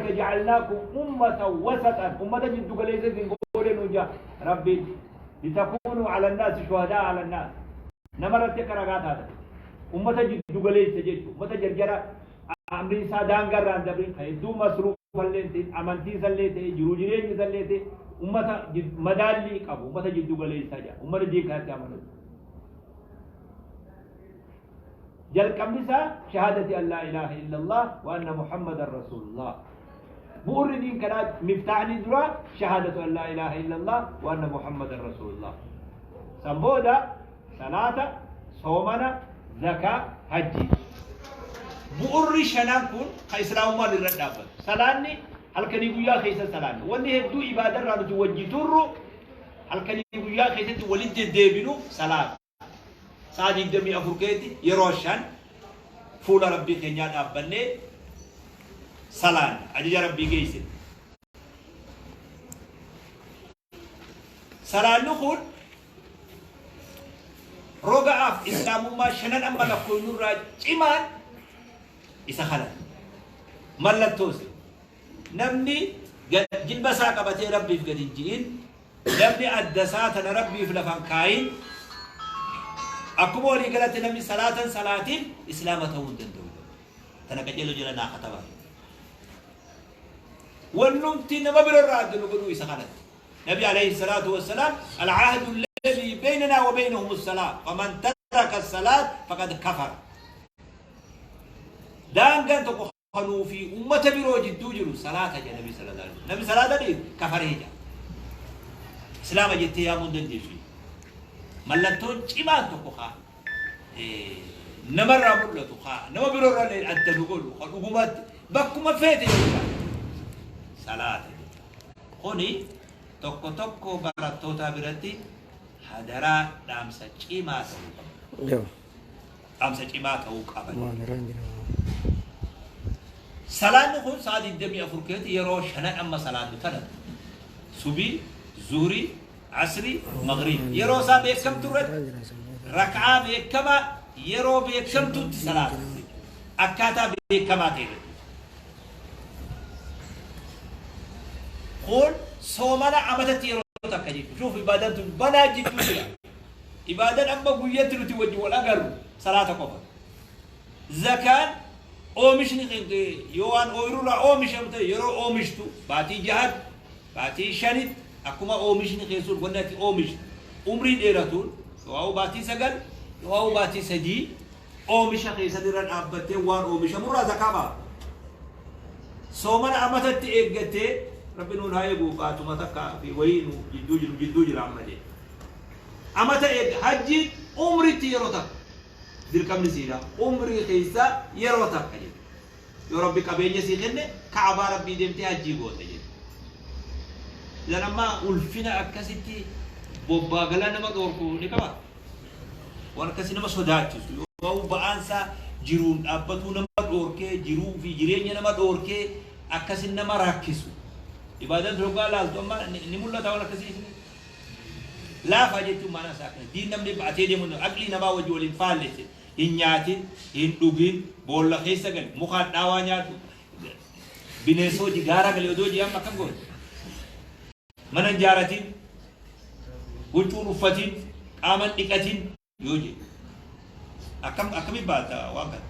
Wakadhaalika ja'alnaakum ummatan wasatan, ummata jiddu galeessa isin goone nuun ja'a Rabbiin. Litakuunuu ala nnaasi shuhadaa ala nnaas. Nama irratti akka ragaa taatan. Ummata jiddu galeessa jechuudha. Ummata jarjara amriin isaa daangaa irraa hin dabrin, kan hedduu masruufallee hin ta'in, amantiin isallee ta'e, jiruu jireenyi isallee ta'e, ummata madaallii qabu, ummata jiddu galeessaa jedha. Ummata diin kanatti amanu. Jalqabni isaa shahaadati an laa ilaaha illallah wa anna Muhammadan rasuulullah. Bu'urri diin kanaa miftaahni duraa shahaadatu an laa ilaaha illallah wa anna Muhammadan rasuulullah. San booda salaata, soomana, zakaa, hajji. Bu'urri shanan kun kan islaamummaan irra dhaabbatu. Salaanni halkanii guyyaa keessa salaanni. Wanni hedduu ibaadarraa nuti wajji turru halkanii guyyaa keessatti walitti deddeebinu salaata. Sa'a 24 keessatti yeroo 5 fuula Rabbii keenyaa dhaabbannee salaanna, ajaja Rabbii geessina. Salaanni kun roga'aaf islaamummaa shanan amma lakkoofnurraa cimaan isa kana. Mallattoo isa. Namni jilba isaa qabatee Rabbiif gadi hin ji'in, Namni adda isaa tana Rabbiif lafa hin kaayin, akkuma walii galatti namni salaata hin salaatin Islaama ta'uu hin danda'u. Tana qajeeloo jala naa katabaa. Wannumti nama biro irraa adda nu godhuu isa kanatti. Nabi alayhi salaatu wassalaam al-ahdu alladhi baynanaa wa baynahum as-salaat faman taraka as-salaat faqad kafara. Daangaan tokko kanuu fi ummata biroo jidduu jiru salaata jedha Nabi sallallahu alaihi wasallam. Namni salaata dhiise kafaree jedha. Islaama jettee yaamuu hin dandeessu. Mallattoon cimaan tokko kaa namarraa mul'atu kaa nama biroorraa illee adda nu godhu ka dhugumatti bakkuma feete yoo jiraate salaata jechuudha. Kuni tokko tokko barattootaa biratti hadaraa dhaamsa cimaa ta'uu qaba. Dhaamsa cimaa ta'uu qaba. Salaanni kun sa'a 24 keessatti yeroo shanan amma salaannu tana subii, zuhrii, asrii, magriib yeroo isaa beekamtu irratti rak'aa beekamaa yeroo beekamtutti salaata akkaataa beekamaa ta'e irratti. Kun soomana amatatti yeroo takka jechuudha. Shuuf ibaadaan tun balaa jidduu jira. Ibaadan amma guyyatti nuti wajji wal agarru salaata qofa. Zakaan oomishni kenkee yoo waan ooyiruu irraa oomishamu ta'e yeroo oomishtu baatii jahatti, baatii shanitti akkuma oomishni kee sun wanni ati oomishtu umrii dheeratuun yoo'aa'u baatii 9 yoo'aa'u baatii 3 oomisha kee san irra dhaabbattee waan oomishamu irraa zakaa baafta. Soomana amatatti eeggattee Rabbi nuun haa eegu baatuma takka fi wayii nu jidduu jiru jidduu jira ammallee. Amata eega hajjiin umritti yeroo takka dirqamni siidha umrii keessa yeroo takka jechuudha. Yoo Rabbi qabeenya sii kenne ka'abaa Rabbii deemtee hajjii goota jechuudha. Idan amma ulfina akkasitti bobbaa galaa nama dhoorku ni qaba. Waan akkasii nama sodaachisu yoo ba'aansaa jiruun dhaabbatuu nama dhoorkee jiruu fi jireenya nama dhoorkee akkasin nama rakkisu. Ibaadaan hoggaa laaltu amma ni mul'ata waan akkasii isinii. Laafaa jechuun maanaa isaa akkana. Diin namni ba'atee deemu hin aqlii namaa wajji wal hin faallesse. Hin nyaatin, hin dhugin, boolla keessa gali, muka hadhaawaa nyaadhu, bineensa hojii gaara gali odoo jee amma akkam goota? Mana hin jaaratin, huccuu hin uffatin, qaama hin dhiqatin yoo jee. Akkam akkamiin baata waan kana?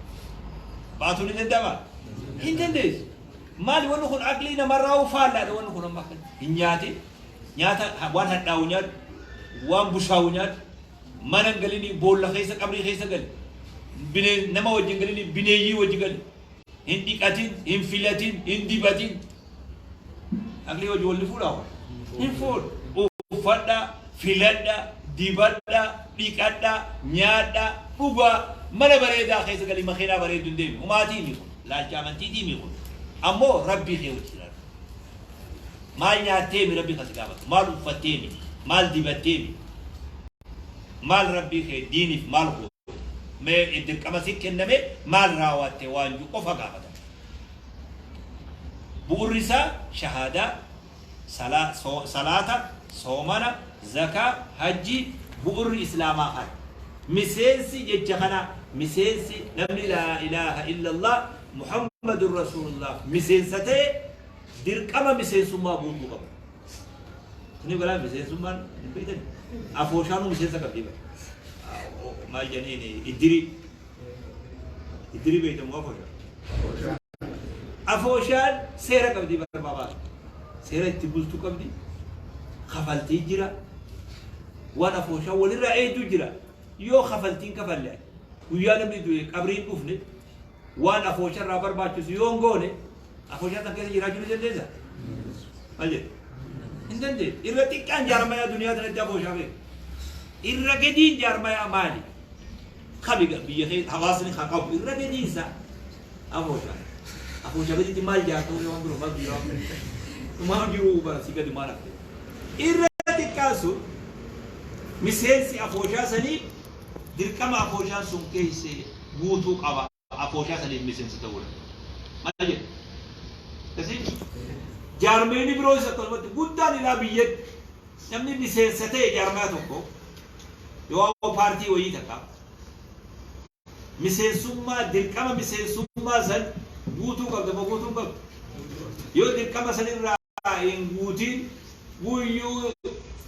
Baatuu ni danda'ama? Hin dandeessu. Maali wanni kun aqlii namarraa faallaadha wanni kun amma akkana. Hin nyaatin, nyaata waan hadhaa'u nyaadhu, waan bushaa'u nyaadhu, mana hin galinii boolla keessa qabrii keessa gali, bineen nama wajjin galinii bineeyyii wajji gali, hin dhiqatin, hin filatin, hin dibatin. Aqlii wajji wal ni fuudhaa kun? Hin fuudhu. Uffadhaa, filadhaa, dibadhaa, dhiqadhaa, nyaadhaa, dhugaa, mana bareedaa keessa galii makiinaa bareedduun deemi. Humaatii mii kun. Laalcha amantiitii mii kun. Ammoo Rabbii kee wajji jiraadhu. Maal nyaattee mi Rabbi kan si gaafatu? Maal uffattee mi? Maal dibattee mi? Maal Rabbii kee diiniif maal goote? Mee dirqama si kenname maal raawwatte waan jiru qofa gaafatama. Bu'urri isaa shahaadaa, salaata, soomana, zakaa, hajjii bu'urri islaamaa kana. Miseensi jecha kana miseensi namni laa ilaaha illallah Muhammadun rasuulullah miseensa ta'e Dirqama miseensummaa guutuu qaba. Isin galaa miseensummaan hin beektan. Afooshaanuu miseensa qabdi bara. Maal jedhaniin iddirii. Iddirii beektamu afooshaa. Afooshaan seera qabdi barbaabaa. Seera itti bultu qabdi. Kafaltii jira. Waan afooshaa walirraa eegduu jira. Yoo kafaltiin kafalle guyyaa namni du'e qabriin dhufne waan afoosharraa barbaachisu yoo hin goone afooshaa san keessa jiraachuu ni dandeessa? Maal jedhe? Hin dandeessu. Irra xiqqaan jaarmayaa duniyaa sanatti afooshaa beeku. Irra gadiin jaarmayaa maali? Kami biyya keessa hawaasni haa qabu irra gadiinsa afooshaa. Afooshaa gaditti maal jaartuu waan biroo maal jira? Maal jiru bara si gadi maal hafte? Irra xiqqaan sun miseensi afooshaa sanii dirqama afooshaan sun keessa guutuu qaba. Afooshaa saniif miseensa ta'uudha. Maal jedhe? Akkasii jaarmeeni biroos akkasumatti guddaan ilaa biyyatti namni miseensa ta'e jaarmaya tokko yoo paartii wayii takka miseensummaa dirqama miseensummaa san guutuu qabda moo guutuu hin qabdu? Yoo dirqama san irraa hin guutin guyyuu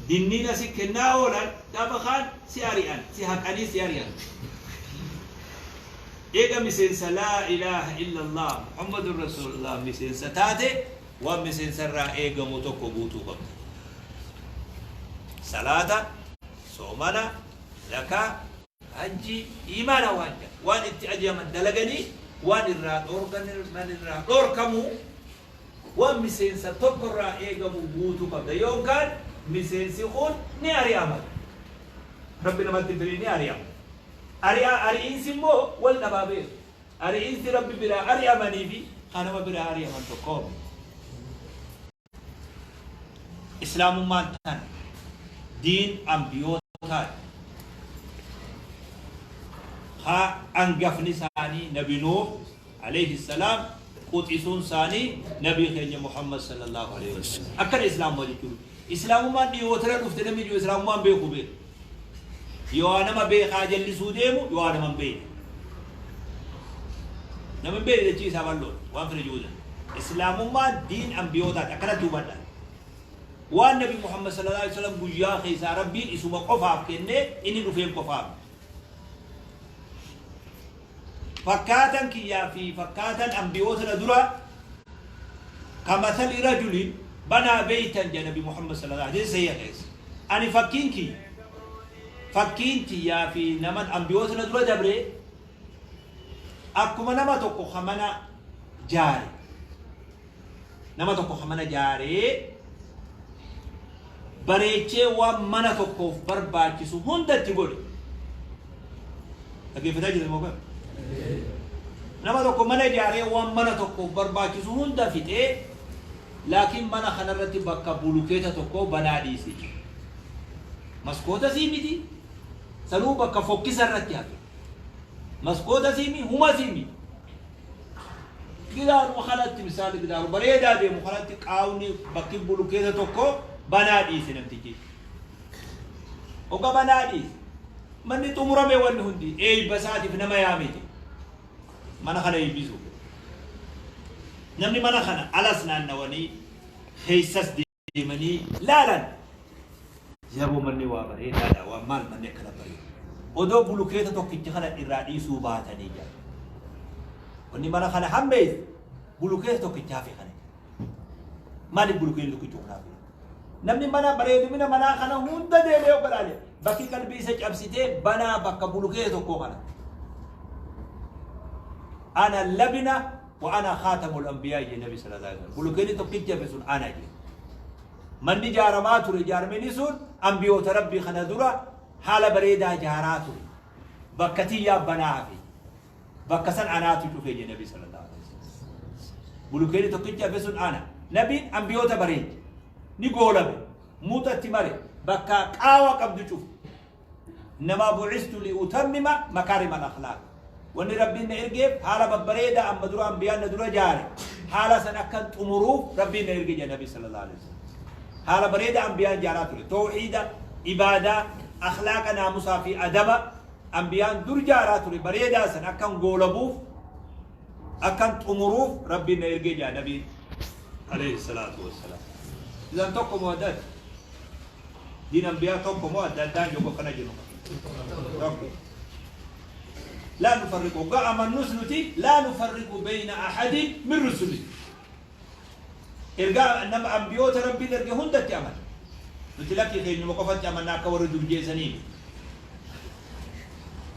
dinniina si kennaa oolan gaafa kaan si ari'an si haqanii si ari'an. Eega miseensa laa ilaaha illallah Muhammadun Rasuulullah miseensa taate waan miseensa irraa eegamu tokko guutuu qabda. Salaata, soomana, zakaa, hajjii, iimaana waan jedhan waan itti ajajaman dalaganii waan irraa dhoorgan irraa dhoorkamuu waan miseensa tokko irraa eegamu guutuu qabda. Yookaan miseensi kun ni ari'ama. Rabbi namatti firii ni ari'ama. Ari'a ari'iinsi immoo wal dhabaa beeku. Ari'iinsi Rabbi biraa ari'amanii fi kan nama biraa ari'aman tokko. Islaamummaan tan diin ambiyootaati. Haa angafni isaanii Nabi Nuuh alayhi salaam quxisuun isaanii Nabii keenya Muhammad sallallahu alayhi wasallam. Akkana Islaamummaa jechuun. Islaamummaan dhiyootara dhufte namni jiru Islaamummaan beeku beeku. Yoo nama beekaa jallisuu deemu yoo nama hin beekne. Nama hin beekne jechii isaa bal'oodha. Waan fedhe jiru. Islaamummaan diin ambiyootaati. Akkanatti hubadha. Waan Nabi Muhammad sallallahu alaihi wasallam guyyaa keessaa Rabbiin isuma qofaaf kennee inni dhufeen qofaaf. Fakkaatan kiyyaa fi fakkaatan ambiyoota na dura kamathali rajulin banaa beeytan jedha Nabi Muhammad sallallahu alaihi wasallam keessa. Ani fakkiin kiyya fakkiin tiyyaa fi naman ambiyoota na dura dabre akkuma nama tokko ka mana jaare nama tokko ka mana jaaree bareechee waan mana tokkoof barbaachisu hundatti godhe. Dhaggeeffataa jirtu moo? Nama tokko mana ijaaree waan mana tokkoof barbaachisu hunda fixee laakiin mana kanarratti bakka bulukeeta tokko banaa dhiise. Maskoota sii miti sanuu bakka fokkisa irratti hafe. Maskoota sii mi huma sii miti. Gidaaruma kanatti misaali gidaaru bareedaa deemu kanatti qaawni bakki bulukeeta tokko banaa dhiise namtichi. Oga banaa dhiise. Manni xumurame wanni hundi eeyba isaatiif nama yaamete. Mana kana eebbisu. Namni mana kana alas naannawanii keessas deemanii laalan. Yeroo manni waa bareedaadha waan maal manni akkana bareedu. Odoo bulukeeta tokkicha kana irraa dhiisuu baatanii jira. Wanni mana kana hammeessu bulukeeta tokkicha hafe kana. Maaliif bulukeetni tokkicha kun hafe? Namni mana bareedumina manaa kana hunda deemee yoo galaale bakki qalbii isa cabsitee banaa bakka bulukeeta tokkoo kana. Ana labina wa ana khaatamul anbiyaa jee Nabi sallallahu alaihi wasallam. Bulukeetni tokkichi hafe sun ana jee. Manni ijaaramaa ture ijaarmini sun ambiyoota Rabbii kana dura haala bareedaa ijaaraa ture. Bakka tiyyaa banaa hafe. Bakka san anaatu cufe jee Nabi sallallahu alaihi wasallam. Bulukeetni tokkichi hafe sun ana. Nabiin ambiyoota bareeche. Ni goolabe. Muuxatti mare. Bakka qaawa qabdu cufe. Innamaa bu'istu liutammima makaarima al-akhlaaq. Wanni Rabbiin na ergeef haala babbareedaa amma dura ambiyaan na dura jaare haala san akkan xumuruuf Rabbiin na erge jedha Nabi sallallahu alaihi wasallam. Haala bareedaa ambiyaan jaaraa ture. Tawhiida, ibaadaa, akhlaaqa naamusaa fi adaba ambiyaan dur jaaraa ture bareedaa san akkan goolabuuf akkan xumuruuf Rabbiin na erge jedha Nabiin. Alayhi salaatu wassalaam. Idan tokko moo adda adda? Diin anbiyaa tokko moo adda addaan jiru akkana jiru? Tokko. Laa nufarriqu hoggaa amannus nuti laa nufarriqu bayna ahadin min rusuli. Ergaa nama anbiyoota Rabbiin erge hundatti amana. Nuti lakkii keenyuma qofatti amanna akka warri dur jeesanii.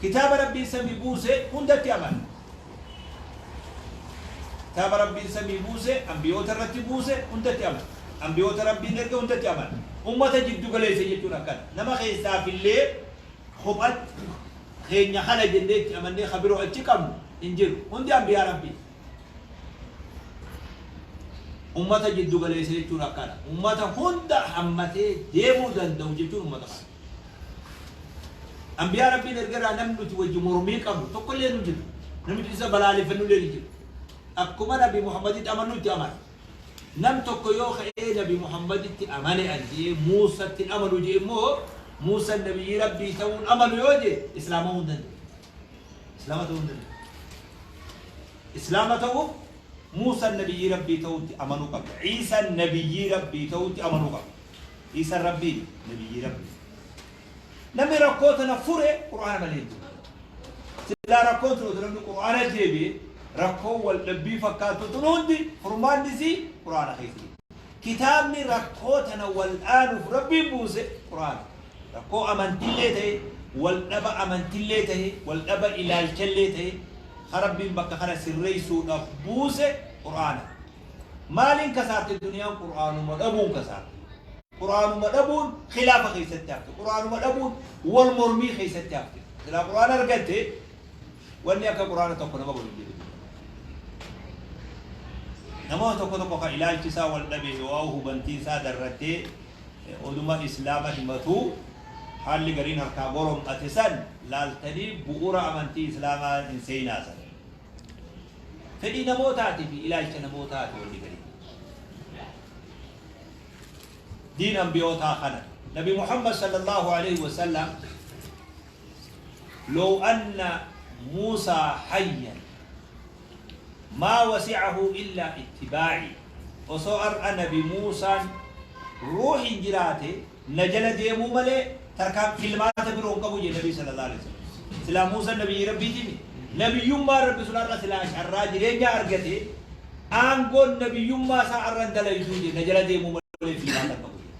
Kitaaba Rabbiin samii buuse hundatti amana. Kitaaba Rabbiin samii buuse, anbiyoota irratti buuse hundatti amana. Anbiyoota Rabbiin erge hundatti amana. Ummata jiddu galeessa jechuun akkana. Nama keessaafillee kophatti keenya kana jennee itti amannee ka biroo achi qabnu hin jiru. Hundi anbiyaa Rabbii. Ummata jiddu galeessa jechuun akkana. Ummata hunda hammatee deemuu danda'u jechuun ummata kana. Anbiyaa Rabbiin erge irraa namni nuti wajji mormii qabnu tokkollee hin jiru. Namni nuti isa balaaleffannu illee hin jiru. Akkuma Nabi Muhammaditti amannu itti amana. Nam tokko yoo ka'ee Nabi Muhammaditti amane an je'ee Muusatti hin amanu je'e immoo Muusan nabiyyii Rabbii ta'uun amanu yoo je'e Islaamamuu hin danda'u. Islaama ta'uu hin danda'u. Islaama ta'uuf Muusan nabiyyii Rabbii ta'uutti amanuu qabda. Iisan nabiyyii Rabbii ta'uutti amanuu qabda. Iisan Rabbii nabiyyii Rabbii. Namni rakkoo tana fure Qur'aana malee hin jiru. Silaa rakkoon tun otoo namni Qur'aana deebi'e rakkoon wal dhabbii fakkaattu tun hundi furmaanni isii Qur'aana keessa jira. Kitaabni rakkoo tana wal'aanuuf Rabbiin buuse Qur'aana. Rakkoo amantillee ta'e, wal dhaba amantillee ta'e, wal dhaba ilaalchallee ta'e, ka Rabbiin bakka kana sirreessuudhaaf buuse Qur'aana. Maaliin kasaarte duniyaan Qur'aanuma dhabuun kasaarte. Qur'aanuma dhabuun khilaafa keessatti hafte. Qur'aanuma dhabuun wal mormii keessatti hafte. Silaa Qur'aana argatte wanni akka Qur'aana tokko nama godhu hin jiru. Namoota tokko tokko kan ilaalchi isaa wal dhabe yoo hubantiin isaa darrattee oduma Islaama himatuu haalli gariin harkaa gorom'ate san laaltanii bu'uura amantii Islaamaa hin seenaa san. Fedhii namootaatii fi ilaalcha namootaati wanni gariin. Diin anbiyootaa kana. Nabi Muhammad sallallahu alaihi wasallam لو أن موسى حيا ما وسعه إلا اتباعي osoo har'a Nabi Muusaan ruuhin jiraate na jala deemuu malee tarkaan filmaata biroo hin qabu jedhe Nabi sallallahu alaihi wasallam. Silaa Muusaan nabiyyi Rabbiitimi. Nabiyyummaan Rabbi sun har'a silaa carraa jireenyaa argate aangoon nabiyyummaa isaa har'a hin dalayduu jedhe na jala deemuu malee filmaata hin qabu jedhe.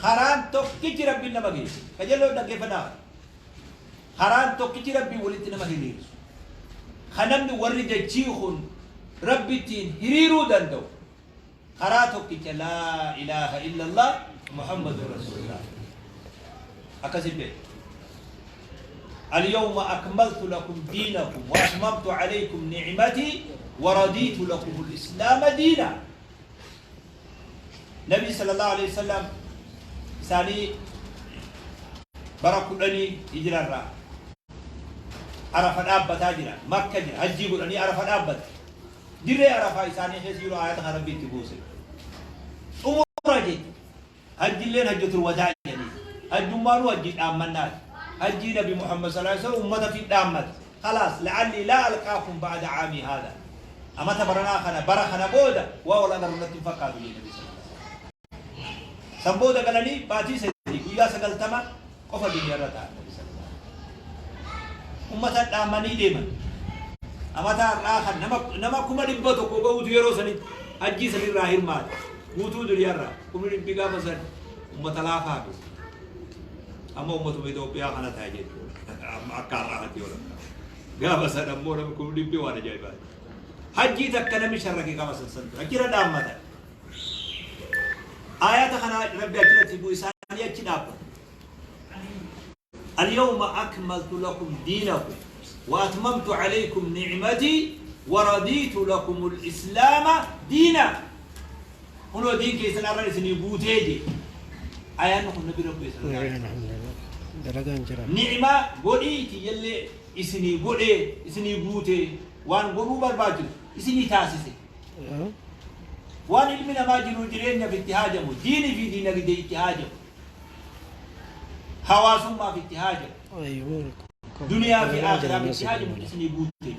Karaan tokkichi Rabbiin nama geessu. Kajeelloo dhaggeeffadhaa. Karaan tokkichi Rabbiin walitti nama hiriirsu. Kan namni warri dachii kun Rabbittiin hiriiruu danda'u. Karaa tokkicha laa ilaaha illallah Muhammadun Rasuulullah. Akkasi beeku. اليوم أكملت لكم دينكم وأتممت عليكم نعمتي ورضيت لكم الإسلام دينا Nabii sallallahu alaihi wasallam isaanii bara 10 hijirarraa Arafa dhaabbataa jira. Makka jira. Hajjii godhanii Arafa dhaabbata. Dirree Arafaa isaanii keessa jiru aayata kan Rabbi itti buuse. Xumura jechuudha. Hajjilleen hajjatul wadaa jedhanii. Hajjummaanuu hajjii dhaammannaati. Hajjii Nabi Muhammad sallallahu alaihi wasallam ummata fi dhaammata. Khalaas la'allii laa alqaakum ba'da caamii haadha. Amata baranaa kana bara kana booda waa wal agarru natti hin fakkaatu jedhe Nabi sallallahu alaihi wasallam. San booda galanii baatii 3 guyyaa 90 qofa duniyaa irra ta'an Nabi sallallahu alaihi wasallam. Ummata dhaammanii deeman. Amata har'aa kan nama 100,000 gahuutu yeroo sanitti hajjii sanirraa hirmaate. Guutuu duniyaa irraa 100,000 gaafa san ummata laafaa fi amma ummatuma Itoophiyaa kana ta'a jechuudha. Amma akka har'aatti yoo lakkaa'u. Gaafa san ammoo namni 100,000 waan ajaa'ibaati. Hajjii takka namni sharrake qaba san san ture. Achirra dhaammatan. Ayata kana Rabbi achirratti bu'u isaanii achi dhaabbata. Al-yawma akmaltu lakum diinakum wa atmamtu alaykum ni'matii wa radiitu lakumul islaama diina. Kunoo diin keessan arra isinii guutee jee. Ayaanni kun nabi Rabbi sallallahu alaihi wasallam. Dalagaan jira. Ni'maa godhii tiyyallee isinii godhee isinii guutee waan godhuu barbaachisu isinii taasise. Waan ilmi namaa jiruu jireenyaaf itti haajamu, diinii fi diinagdee itti haajamu, hawaasummaaf itti haajamu, duniyaa fi aakhiraaf itti haajamu isinii guutee.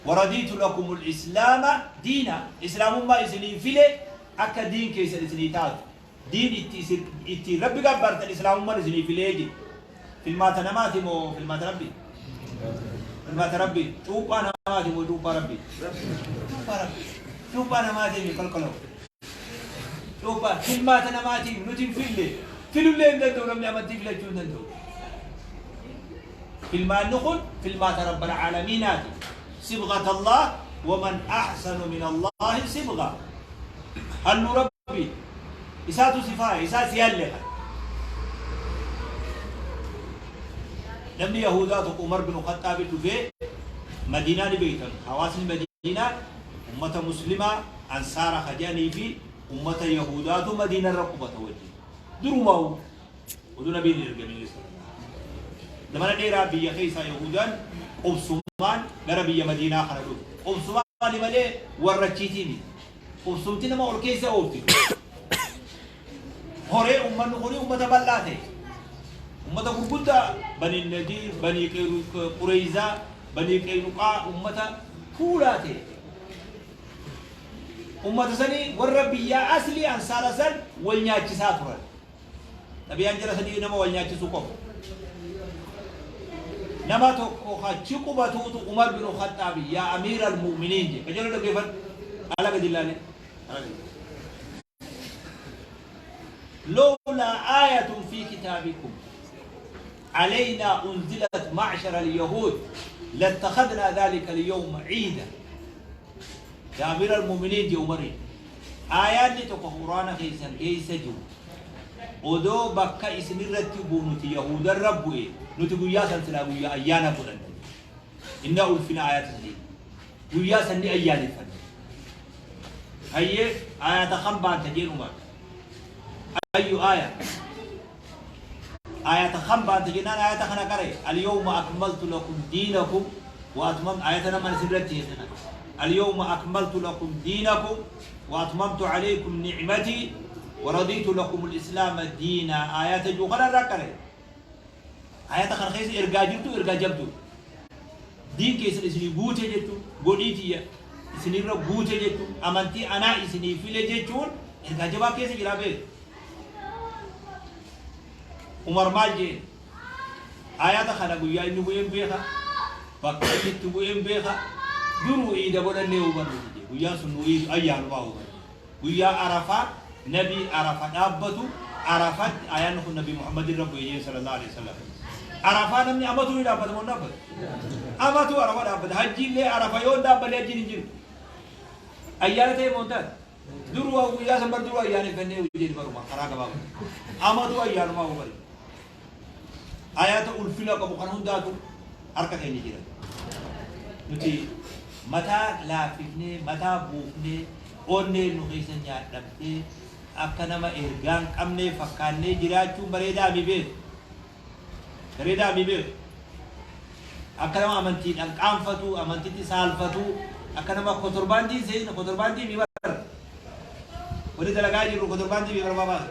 Waradiitu lakumul islaama diina. Islaamummaa isinii file akka diin keessan isinii taatu. Diin itti isin ittiin Rabbi gabbartan islaamummaan isinii filee jedhe. Filmaata namaati moo filmaata Rabbi? Filmaata Rabbi. Cuuphaa namaati moo cuuphaa Rabbi? Cuuphaa Rabbi. Cuuphaa namaatii mi kolkoloo. Cuuphaa filmaata namaatii nuti hin fille. Filullee hin danda'u, namni amantii filachuu hin danda'u. Filmaanni kun filmaata Rabbal Aalamiinaati. Sibghat Allah waman ahsanu min Allahi sibgha. Halluu Rabbi isaatu si faaya, isaa si halle kan. Namni Yahudaa tokko Umar bin Khaxxaabi dhufee, Madiinaa ni beektan. Hawaasni Madiinaa ummata Muslimaa Ansaara ka jedhanii fi ummata Yahudaatu Madiina irra qubata wajjin. Durumaa'u oduu nabiin hin ergamin. Zamana dheeraa biyya keessaa Yahudaan qubsumaan gara biyya Madiinaa kana dhufu. Qubsumaani malee warra achiitii miti. Qubsumti nama ol keessa oofti. Horee ummanni kuni ummata bal'aa ta'e. Ummata gurguddaa Bani Nadiir, Bani Qureyzaa, Bani Qeynuqaa, ummata tuulaa ta'e. Ummata sanii warra biyyaa aslii Ansaara san wal nyaachisaa turan. Xabiyaan jara sanii nama wal nyaachisuu qofa. Nama tokko achi qubatuutu Umar bin Khaxxaabi, yaa Amiira al-Mu'miniin jedhe. Qajeeloo dhaggeeffadhu. Ala gadi ilaalee. Ala gadi. Lawlaa aayatun fi kitaabikum alaynaa unzilat ma'shara al-yahuud lattakhadnaa dhaalika al-yawma ciida. Yaa Amiira al-Mu'miniin jedhe Umariin. Aayaanni tokko Qur'aana keessan keessa jiru odoo bakka isin irratti bu'u nuti Yahuudarra bu'e, nuti guyyaa san silaa guyyaa ayyaana godhanna. Innaa ulfina aayaata sanii guyyaa san ni ayyaaneffanna. Hayyee, aayaata kam baanta jeen Umar. Ayyu aaya? Aayata kam baanta jennaan aayata kana qare: Alyawma akmaltu lakum diinakum wa atmam, aayata nama isin irratti hiike kana. Alyawma akmaltu lakum diinakum wa atmamtu alaykum ni'matii wa radiitu lakum al-islaama diina, aayata jiru kana irraa qare. Aayata kana keessa ergaa jirtu ergaa jabdu. Diin keessan isinii guute jechuun, godhii tiyya isinirra guute jechuun, amantii anaa isinii file jechuun ergaa jabaa keessa jira beeku. Umar maal jeen? Ayata kana guyyaa inni bu'een beeka, bakka inni itti bu'een beeka, duruu iida godhannee hubannu jedhe. Guyyaan sun nu iidu ayyaanumaa hubanne. Guyyaa Arafaa nabii Arafa dhaabbatu, Arafatti ayaanni kun Nabii Muhammad irra bu'e jeen sallallahu alaihi wasallam. Arafaa namni amatuu ni dhaabbata moo hin dhaabbatu? Amatuu Arafa dhaabbata. Hajjiillee Arafa yoo hin dhaabbanne hajjiin hin jiru. Ayyaana ta'e moo hin taane? Duruu guyyaa san bar duruu ayyaaneffannee hojii baruma karaa gabaabaa. Amatuu ayyaanumaa hubanne. Ayata ulfina qabu kan hundaatu harka keenya jira. Nuti mataa laaffifnee, mataa buufnee, onnee nu keessa nyaadhamtee, akka nama ergaa hin qabnee fakkaannee jiraachuun bareedaa mi beeku. Bareedaa mi beeku. Akka nama amantiidhaan qaanfatu, amantitti saalfatu, akka nama kotorbaandii seena, kotorbaandii mi bara. Wani dalagaa jirru kotorbaandii mi barbaada.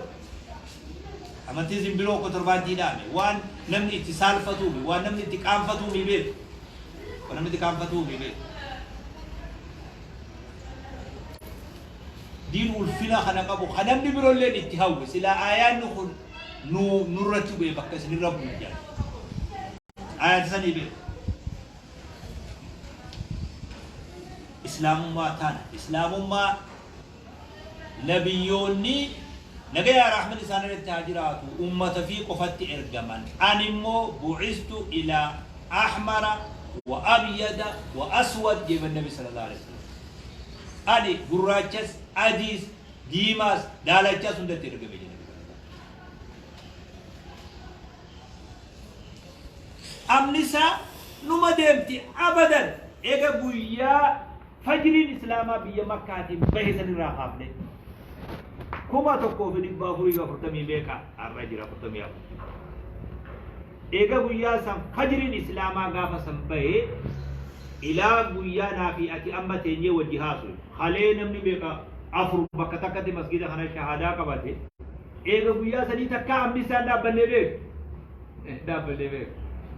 Amantiin simbiroo kotorbaandii dhaame. Waan namni itti saalfatuumi, waan namni itti qaanfatuumi beeku. Waan namni itti qaanfatuumi beeku. Diin ulfina kana qabu kan namni biroolleen itti hawwe silaa aayaanni kun nu nurratti bu'e bakka isinirra bu'u jedha. Aayaata sanii beeku. Islaamummaa tana, Islaamummaa Nabiyyoonni nagayaa rahmanni isaan irratti haa jiraatu ummata fi qofatti ergaman. Ani immoo bu'istu ilaa ahmara wa abyada wa aswad jedhan Nabi sallallahu alaihi wasallam. Ani gurraachas, adiis, diimaas, daalachas hundatti ergame jedhan. Amni isaa numa deemti abadan, ega guyyaa fajriin Islaamaa biyya Makkaatiin bahe sanirraa kaafne 1440 meeqa har'a jira, 44. Eega guyyaa san fajriin Islaamaa gaafa san bahe ilaa guyyaa naa fi ati amma teenyee wajji haasoyu, kalee namni meeqa afur bakka takkatti masgida kana shahaadaa qabate, eega guyyaa sanii takkaa amni isaan dhaabbannee beeku, dhaabbannee beeku.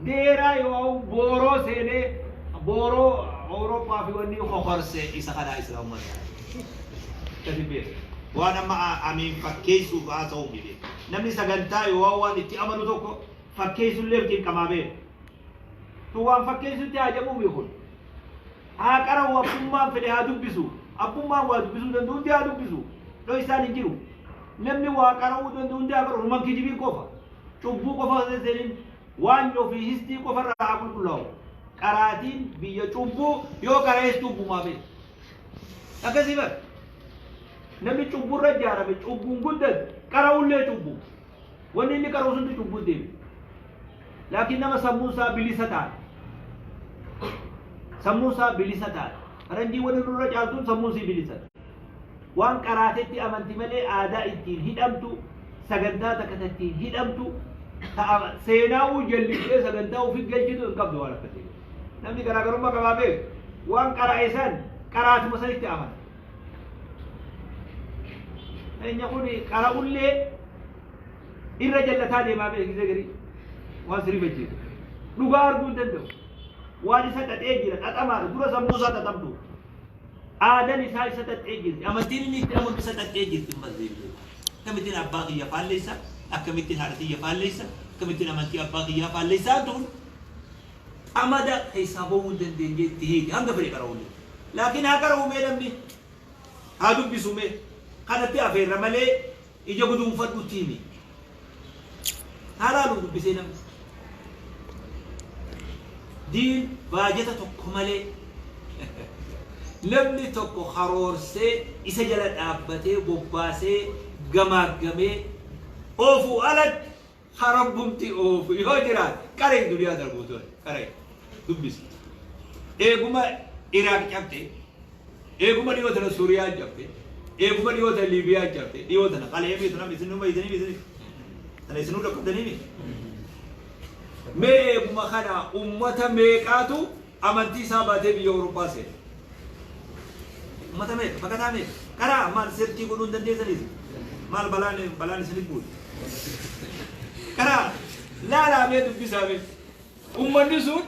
Deeraa yoo booroo seenee booroo Awurooppaa fi wanni hokorse isa kanaa islaamummaa akkasi beeku. Waan amma amiin fakkeessuuf haasa'u miti. Namni sagantaa yoo waan itti amanu tokko fakkeessullee dirqamaa beeku. Tun waan fakkeessutti haajamuu kun. Haa qara'u, abbummaan fedhe haa dubbisu. Abbummaan waa dubbisuu danda'u hundi haa dubbisu. Dhoysaan hin jiru. Namni waa qara'uu danda'u hundi haa qara'u. Numan kijibiin qofa. Cubbuu qofa seenin waan ofii histii qofa irraa haa qulqullaa'u. Qaraatiin biyya cubbuu yoo qara'ees cubbumaa beeku. Akkasii bara. Namni cubburra ijaarame, cubbuun guddate, qara'ullee cubbu. Wanni inni qara'u suntu cubbuu deema. Laakiin nama sammuun isaa bilisa taate. Sammuun isaa bilisa taate. Faranjii wanni nurra caaltuun sammuun isii bilisa. Waan qaraatetti amanti malee aadaa ittiin hidhamtu, sagantaa takka ittiin hidhamtu, seenaawuu jallisee sagantaa ofii galchitu hin qabdu waan akkasii. Namni garaagarummaa qabaa beeku. Waan qara'e san qaraatuma sanitti amana. Enya kun qara'ullee irra jallataa deemaa beeku gisee garii waan sirrii bajjeetu. Dhugaa arguu hin danda'u. Waan isa xaxee jira, xaxamaadha. Dura sammuu isaa xaxamtu. Aadaan isaa isa xaxee jirti. Amantiin inni itti amanu isa xaxee jirti. Ammas deebi'ee. Akkamittiin abbaa kiyya faalleessa? Akkamittiin haadha tiyya faalleessa? Akkamittiin amantii abbaa kiyyaa faalleessaa tuun amada keessaa ba'uu hin dandeenye itti hiiti hanga fedhe qara'ullee. Laakiin haa qara'u mee namni, haa dubbisu mee, kanatti afeerra malee ija guduunfadhutti himi. Haa laalu dubbisee namni. Diin baajata tokko malee namni tokko karoorsee isa jala dhaabbatee bobbaasee gamaaggamee oofuu alatti harabbumti oofu yoo jiraate qaree duniyaa darbuutu qaree dubbisi. Eeguma Iraaq cabte, eeguma dhiyoo tana Suuriyaa cabte, eeguma dhiyoo tana Liibiyaa cabte, dhiyoo tana qalee beektu namni isin numa isinii isinii tana isinuu dhaqqabdanii miti. Mee eeguma kana ummata meeqaatu amantii isaa baatee biyya Awurooppaa seene? Ummata meeqa? Baqataa meeqa? Karaa maal sirtii godhuu hin dandeessanis? Maal balaan isinit buute? Karaa laalaa mee, dubbisaa mee. Ummanni sun,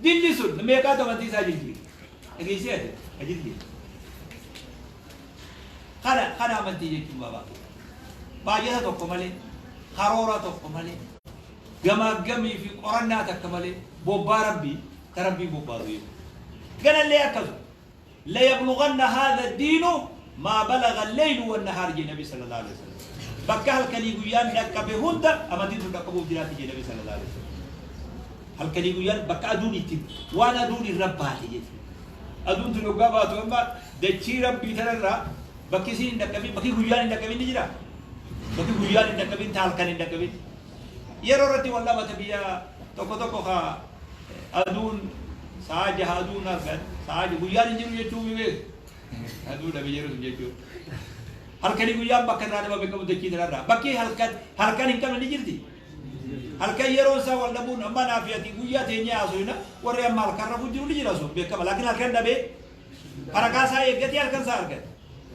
dilli sun meeqaatu amantii isaa jijjiire? Dhageessee ati ka jijjiire. Kana amantii jechuun baabaa. Baajata tokko malee, karoora tokko malee, gamaaggamii fi qorannaa takka malee, bobbaa rabbii ta rabbiin bobbaasu jechuudha. Ganallee akkasuma. ليبلغن هذا الدين ما بلغ الليل والنهار jee Nabi صلى الله عليه وسلم. Bakka halkanii guyyaan dhaqqabe hunda amantiin sun dhaqqabuuf jiraatti jee Nabi صلى الله عليه وسلم. Halkanii guyyaan bakka aduun itti waan aduun irra baate jechuudha. Aduun tun hoggaa baatu amma dachii rabbii tanarraa bakki isiin hin dhaqqabin, bakki guyyaan hin dhaqqabin ni jira. Bakki guyyaan hin dhaqqabin, ta halkan hin dhaqqabin. Yeroo irratti wal dhabata biyya tokko tokko ka aduun sa'a 6 aduun argan, sa'a guyyaan hin jiru jechuun mi beeku. Aduu dhabe yeroo sun jechuudha. Halkanii guyyaan bakka irraa dhabame qabu dachii tanarraa. Bakki halkan hin qabne ni jirti. Halkan yeroo isaa wal dhabuun amma naa fi ati guyyaa teenyee haasofna, warri amma halkan rafuu jiru ni jira, sun beekama. Laakiin halkan dhabee faraqaa isaa eeggatee halkan isaa argate.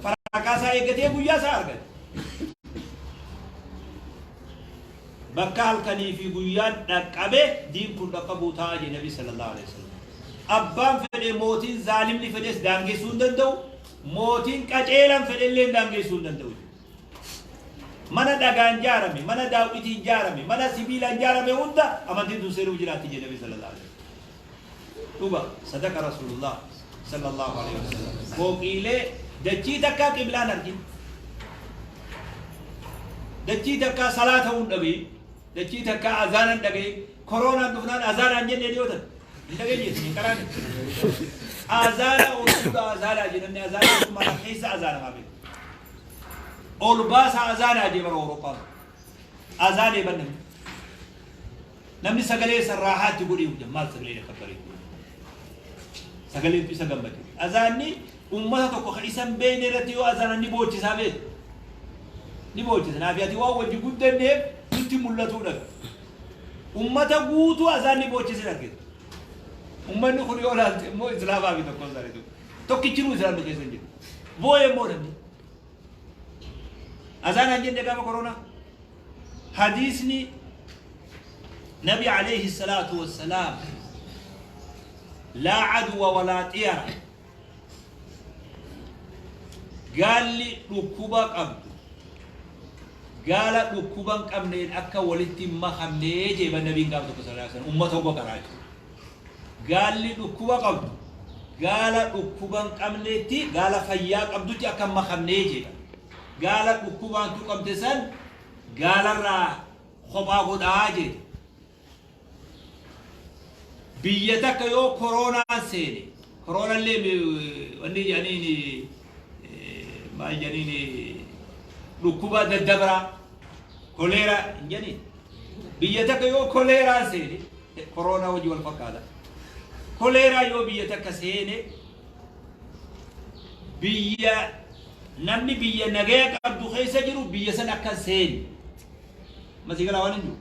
Faraqaa isaa eeggatee guyyaa isaa argate. Bakka halkanii fi guyyaan dhaqqabe diin kun dhaqqabuu ta'a jedhe Nabi صلى الله عليه وسلم. Abbaan fedhe, mootiin zaalimni fedhes daangessuu hin danda'u. Mootiin qaceelan fedhellee daangessuu hin danda'u. Mana dhagaan jaarame, mana daawwitiin jaarame, mana sibiilaan jaarame hunda amantiin tun seenuuf jiraatti jedhe Nabi صلى الله عليه وسلم. Dhuga, صدق رسول الله صلى الله عليه وسلم. Fooqiilee dachii takkaa qiblaan argin. Dachii takkaa salaata hin dhagayin. Dachii takkaa azaanan dhagayin. Koronaan dhufnaan azaanaan jennee dhiyootan. Hin dhageenye isin hin qaraane. Azaana ol fuudha, azaanaa jedhamni, azaanaa sun mana keessa azaanamaa beeku. Ol baasaa azaanaa jee bara Awurooppaa. Azaan eeban namni. Namni sagalee isa raahaatti godhee hojja maal sagalee akka bareedu. Sagaleen isa gammachiisa. Azaanni ummata tokko kan isa hin beekne irratti yoo azaanan ni boochisaa beeku. Ni boochisa. Naafi ati waan wajji guddanneef nutti mul'atuu dhabe. Ummata guutuu azaanni boochisin argite. Ummanni kun yoo ilaalte immoo islaamaa fi tokko isaaniitu. Tokkichinuu islaamni keessa hin jiru. Boo'ee immoo namni. Azaanaan jenne gaafa koronaa. Hadiisni Nabi عليه الصلاة والسلام Laa adwa walaa xiyara. Gaalli dhukkuba qabdu gaala dhukkuba hin qabneen akka walitti hin makamnee jee ban nabiin gaaf tokko sallallahu alaihi wasallam ummata hogga qaraa jechuudha. Gaalli dhukkuba qabdu gaala dhukkuba hin qabneetti gaala fayyaa qabdutti akka hin makamnee jee. Gaala dhukkubaan tuqamte san gaalarraa kophaa godhaa jee. Biyya takka yoo koroonaan seene, koroonallee wanni jedhaniin maal jedhaniin dhukkuba daddabraa koleeraa hin jedhaniin. Biyya takka yoo koleeraan seene, koroonaa wajji wal fakkaata. Koleeraa yoo biyya takka seene, biyya namni biyya nagaya qabdu keessa jiru biyya san akka hin seenne. Masii galaa waan hin jiru.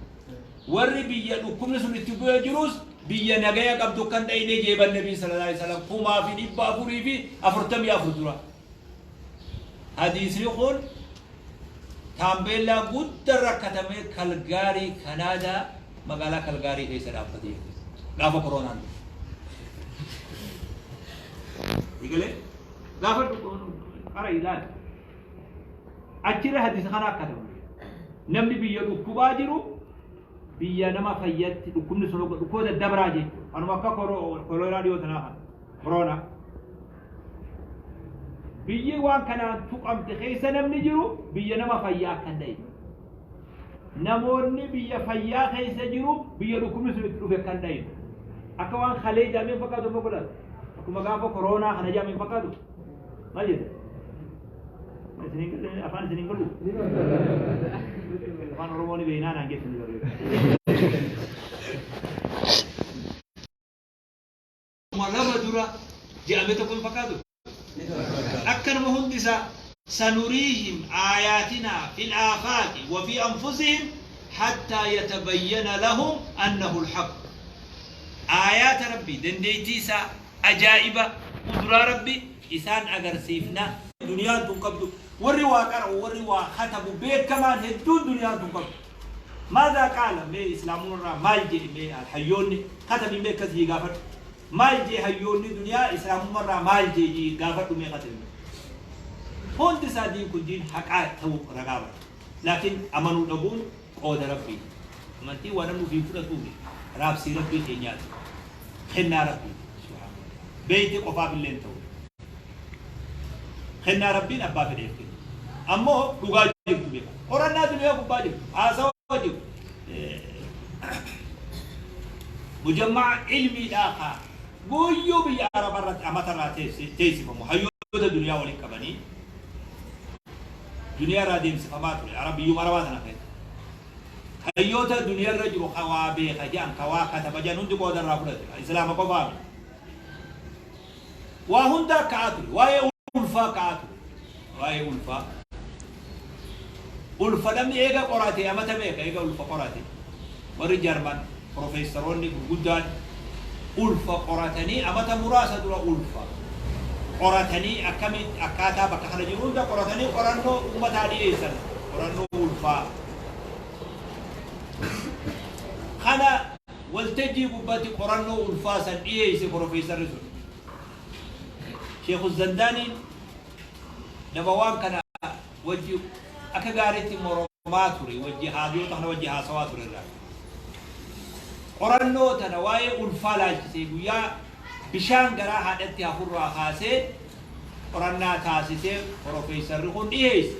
Warri biyya dhukkubni sun itti bu'ee jirus biyya nagaya qabdu akka hin dhayne jeeban Nabiin sallallahu alaihi wasallam 1444 dura. Hadiisni kun taambeellaa guddaa rakkatamee Kalgaarii Kanaadaa magaalaa Kalgaarii keessa dhaabbatee gaafa koronaan dhufe. Egalee gaafa qara ilaali. Achirra hadiisa kana akka ta'u namni biyya dhukkubaa jiru biyya nama fayyatti dhukkubni sun dhukkuba daddabraa jechuudha. Kanuma akka koleeraa dhiyoo tanaa kana koroonaa. Biyyi waan kanaan tuqamte keessa namni jiru biyya nama fayyaa akka hin ta'e. Namoonni biyya fayyaa keessa jiru biyya dhukkubni sun itti dhufe kan ta'e. Akka waan kalee jaameen fakkaatu amma godhatu. Akkuma gaafa koronaa kana jaameen fakkaatu. Maal jette? Isiniin afaan isiniin galu? Afaan Oromoo ni beeknaa naan geessanii barreessu. Lama dura je'ame tokko hin fakkaatu. Akkanuma hundi isaa sanuriihim aayaatinaa fil aafaaqi wa fi anfusihim hattaa yatabayyana lahum annahu alhaq. Aayaata Rabbii dandeettii isaa ajaa'iba quduraa Rabbi isaan agarsiifna. Duniyaan tun qabdu warri waa qara'u warri waa katabu beekamaan hedduun duniyaan tun qabdu. Maadhaa qaala mee islaamumarraa maal jedhe mee hayyoonni katabii mee akkas jii gaafadhu. Maal jee hayyoonni duniyaa islaamummarraa maal jee jii gaafadhu mee katabi. Hundi isaa diin kun diin haqaa ta'uu ragaa bara. Laakiin amanuu dhabuun qooda Rabbiiti. Amantiin waa namni ofiin fudhatuu miti. Raabsii Rabbii keenyaati. Kennaa Rabbiiti. Subhaanahu wa ta'ala. Beeyte qofaaf illee hin ta'u. Kennaa Rabbiin abbaa fedheef kennu. Ammoo dhugaa jirtu beeka. Qorannaa duniyaa gubbaa jirtu. Haasawa jiru. Mujamma'a ilmiidhaa kaa guyyuu biyya Araba irratti amata irraa teessifamu hayyoota duniyaa waliin qabanii duniyaa irraa deemsifamaa ture. Arab biyyuma Arabaa tana keessa. Hayyoota duniyaa irra jiru ka waa beeka jedhan ka waa kataba jedhan hundi qooda irraa fudhate. Islaama qofaa miti. Waa hundaa ka'aa ture. Waa'ee ulfaa ka'aa ture. Waa'ee ulfaa. Ulfa namni eega qorate amata meeqa eega ulfa qorate. Warri Jarman profeessaroonni gurguddaan ulfa qoratanii amata muraasa dura ulfa qoratanii akkamitti akkaataa bakka kana jiru hunda qoratanii qorannoo uummataa dhiyeessan qorannoo ulfaa. Kana waltajjii gubbatti qorannoo ulfaa san dhiyeesse profeessarri sun. Sheekhu Zandaaniin nama waan kana wajji akka gaariitti moromaa ture wajji hayyoota kana wajji haasawaa ture irraa. Qorannoo tana waa'ee ulfaa laalchisee guyyaa bishaan garaa haadhatti hafurraa kaasee qorannaa taasisee profeessarri kun dhiyeesse.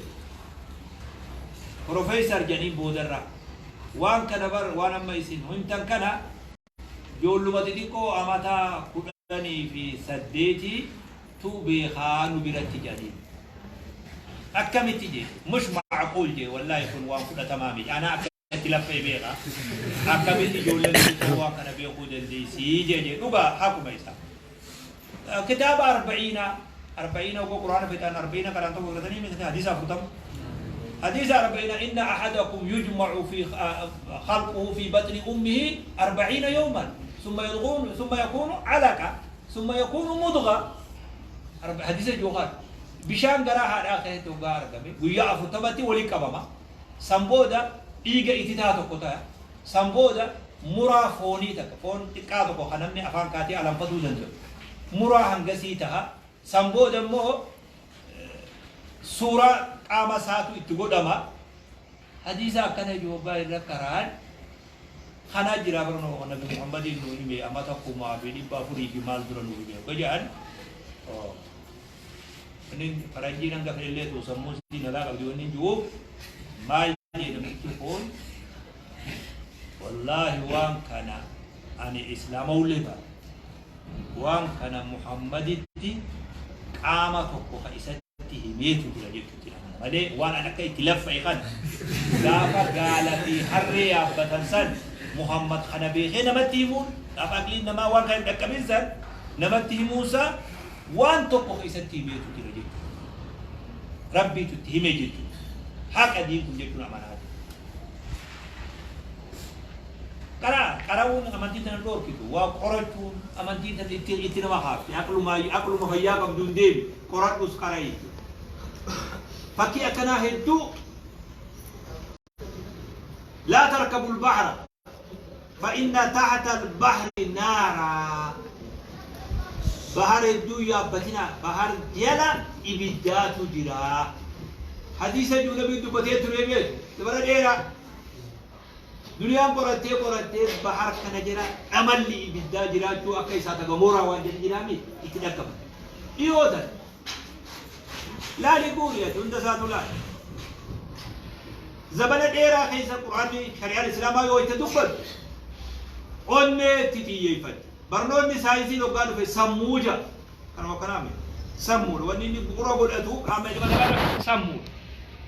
Profeessar jedhaniin boodarra waan kana bar waan amma isin himtan kana ijoolluma xixiqqoo amata 18 tu beekaa nu biratti jedhaniin. Akkamitti jee mush macquul jee wallaahi kun waan fudhatamaa miti anaa akkatti laffee beeka akkamitti ijoolleen xixiqqoo waan kana beekuu dandeessii jee jee dhugaa hakuma isaa. Kitaaba arba'iina arba'iina ogoo quraana fixan arba'iina karaan tokko fudhatanii miti hadiisa 40. Hadiisa arba'iina inna ahadakum yujma'u fi khalquhu fi batni ummihi arba'iina yawman summa yadghun summa yakunu alaqa summa yakunu mudgha. Hadiisa jookaan bishaan garaa haadhaa keessatti hoggaa argame guyyaa 40tti waliin qabama. San booda dhiiga ititaa tokko ta'a. San booda Muraa foonii takka, foon xiqqaa tokko kan namni afaan kaatee alanfatuu danda'u. Muraa hangasii taha. San booda immoo suuraa qaama isaatu itti godhama. Hadiisa akkana jiru hoggaa irra qara'an kanaa jira barnoo Nabi Muhammadiin nuu hime amata 1400 fi maal dura nuu hime hogga jedhan. Wanni faranjiin hanga fedhellee ta'u sammuun isii nagaa qabdi wanni hin jiruuf maal jedhe namtichi kun? Wallaahi, waan kana ani islaamawullee baadhe, waan kana Muhammaditti qaama tokko ka isatti himeetu jira jechuutti amana malee, waan an akka itti laffa'e kana gaafa gaala fi harree yaabbatan san Muhammad kana beekee namatti himuun, gaafa aqliin namaa waan kana hin dhaqqabin san namatti himuunsaa, waan tokko ka isatti himeetu jira jechuudha. Rabbiitu itti hime jechuudha. Haqa diin kun jechuun amanaa jira. Qaraa qara'uun amantii tana dhoorkitu, waa qorachuun amantii tana itti nama kaafti. Aqluma fayyaa qabduun deemi, qoradhus qara'i. Fakkii akkanaa hedduu. Laa tarkabul bahra fa inna tahta al-bahri naara. Bahar hedduu yaabbatinaa, bahar jala ibiddaatu jira. Hadiisa jiru Nabiin dubbatee ture beeku dabara dheeraa. Duniyaan qorattee qorattee bahar kana jala dhamalli ibiddaa jiraachuu akka isaa tagamooraa waan jedhan jiraami itti dhaqqaban. Dhiyoo tan laali guuri ati hunda isaatu laali. Zabana dheeraa keessa Qur'aanni, shari'aan Islaamaa yoo itti dubbatu onnee itti xiyyeeffatti. Barnoonni saayinsiin hoggaa dhufe sammuu ja'a. Kanuma akkanaa miti. Sammuudha. Wanni inni bu'uura godhatu qaama ilma namaa sammuudha.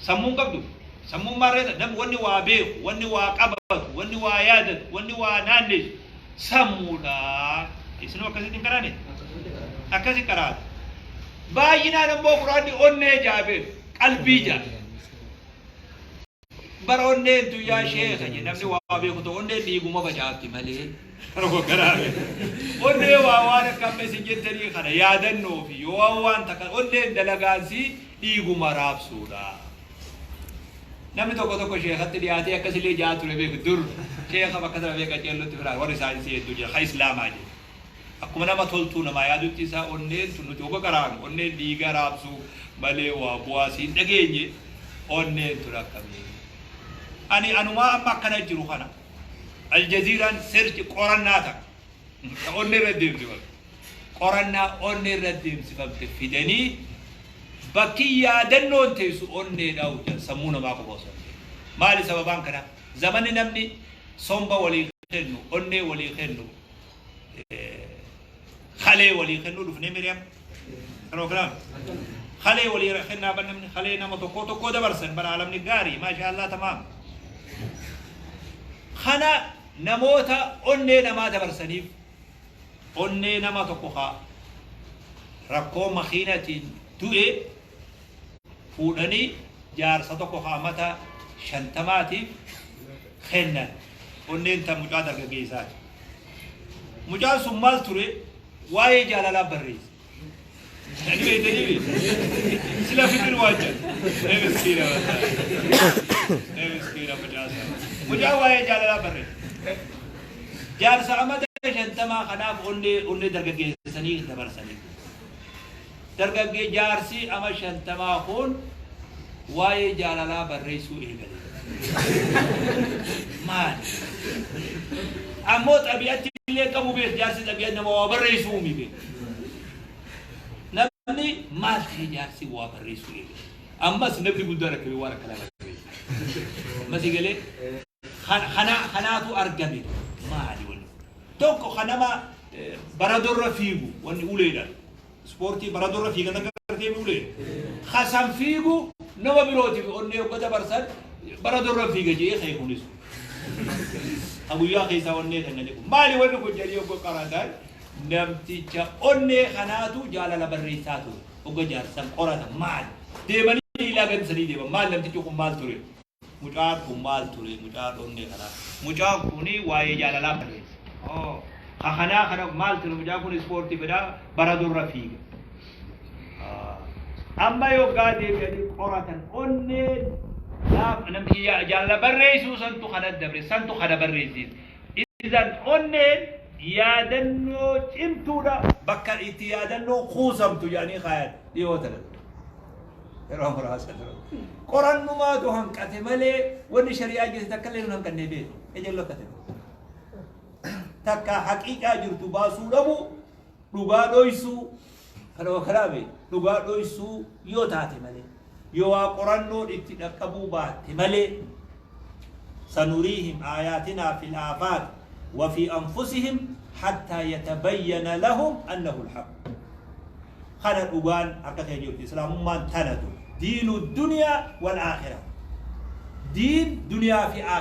Sammuun qabdu. Sammuun maarree namni wanni waa beeku, wanni waa qabatu, wanni waa yaadatu, wanni waa naannessu sammuudha. Isinuu akkasitti hin qaraane? Akkasi qaraatu. Baay'inaan ammoo Qur'aanni onnee ja'a beeku. Qalbii ja'a. Bara onneen tun yaa sheekha je namni waa beeku ta'u onneen dhiiguma facaafti malee. Onnee waa waan akka amma isin jettanii kana yaadannoo fi yoo waan waan takka onneen dalagaansii dhiiguma raabsuudha. Namni tokko tokko sheekatti dhiyaatee akkasillee jaa ture beeku dur sheekha bakka sana beeka ceellotti firaa warri saayinsii hedduu jira ka islaamaa jedhe. Akkuma nama toltuu namaa yaadutti isaa onneen tun nuti hogga qaraanu onneen dhiiga raabsuu malee waa bu'aa siin dhageenye, onneen tun akkamii? Ani anumaa amma akkana jiru kana Aljaziiraan search qorannaa takka ta onnee irra deemsifamte, qorannaa onnee irra deemsifamte fidanii, bakki yaadannoon teessu onneedha jedhan, sammuu namaa qofa osoo hin ta'in. Maali sababaan kanaa? Zamanni namni somba walii kennu, onnee walii kennu, kalee walii kennuu dhufnee Miriam program kalee walii kennaa ban namni kalee nama tokkoo tokkoo dabarsan bara alamni gaarii, maasha Allah, tamaam. Kana namoota onnee namaa dabarsaniif, onnee nama tokko kaa rakkoo makiinatiin du'e fuudhanii jaarsa tokko kaa mata 50tiif kennan. Onneen tan mucaa dargaggeessaati. Mucaan sun maal ture? Waa'ee jaalalaa barreesse. Ni beektanii beektu. Sila fikir waan jedhu. Ee miskiina wallaahi. Ee miskiina mucaa sana. Mucaan waa'ee jaalalaa barreesse. Jaarsa amata 50 kanaaf onnee dargaggeessanii dabarsanii. Dargaggee jaarsi ama 50 kun waa'ee jaalalaa barreessuu eegale. Maali? Ammoo xabi'atti illee qabu beek, jaarsi xabi'a nama waa barreessuu uumi beek. Namni maal ta'e jaarsi waa barreessuu eegale? Ammas namni guddaan akkamii waan akkanaa barreessa? Ammas eegalee kanaatu argame, maali wanni kun? Tokko kan nama baradorra fiigu wanni uleedhaan. Ispoortii baradorra fiigan agartee ulee. Kasan fiigu nama birootiif onnee hogga dabarsan baradorra fiiga jedhee ka'e kunis. Ka guyyaa keessaa onnee kennanii kun maali wanni kun jedhanii hogga qaratan, namticha onnee kanaatu jaalala barreessaa ture. Hogga jaarsan qoratan, maali? Deemanii ilaa gansanii deeman, maal namtichi kun maal ture? Mucaan kun maal ture? Mucaan onnee kanaa. Mucaan kun waa'ee jaalalaa barreesse. Oh. Ka kanaa kana maal ture? Mucaan kun ispoortii fedhaa, baradorra fiiga. Amma yoggaa deebi'anii qoratan, onneen namtichi jaalala barreessuu santu kana dabre, santu kana barreessiis. Idan onneen yaadannoo cimtuudha, bakka itti yaadannoo kuusamtu jedhanii kaayan dhiyoo tana. Yeroo muraasa dura. Qorannumaatu hanqate malee wanni shari'aa jirti takka illee nun hanqannee beeku. Ejelloo akka ta'e. Takka haqiiqaa jirtu baasuu dhabu, dhugaa dhoysuu, kana kalaame dhugaa dhoysuu yoo taate malee, yoo waa qorannoon itti dhaqqabuu baatte malee. Sanuriihim aayaatinaa fil aafaaq wa fi anfusihim hattaa yatabayyana lahum annahu alhaq. Kana dhugaan harka keenya jirti. Islaamummaan tanatu diinu duniyaa wal aakhira. Diin duniyaa fi aakhira.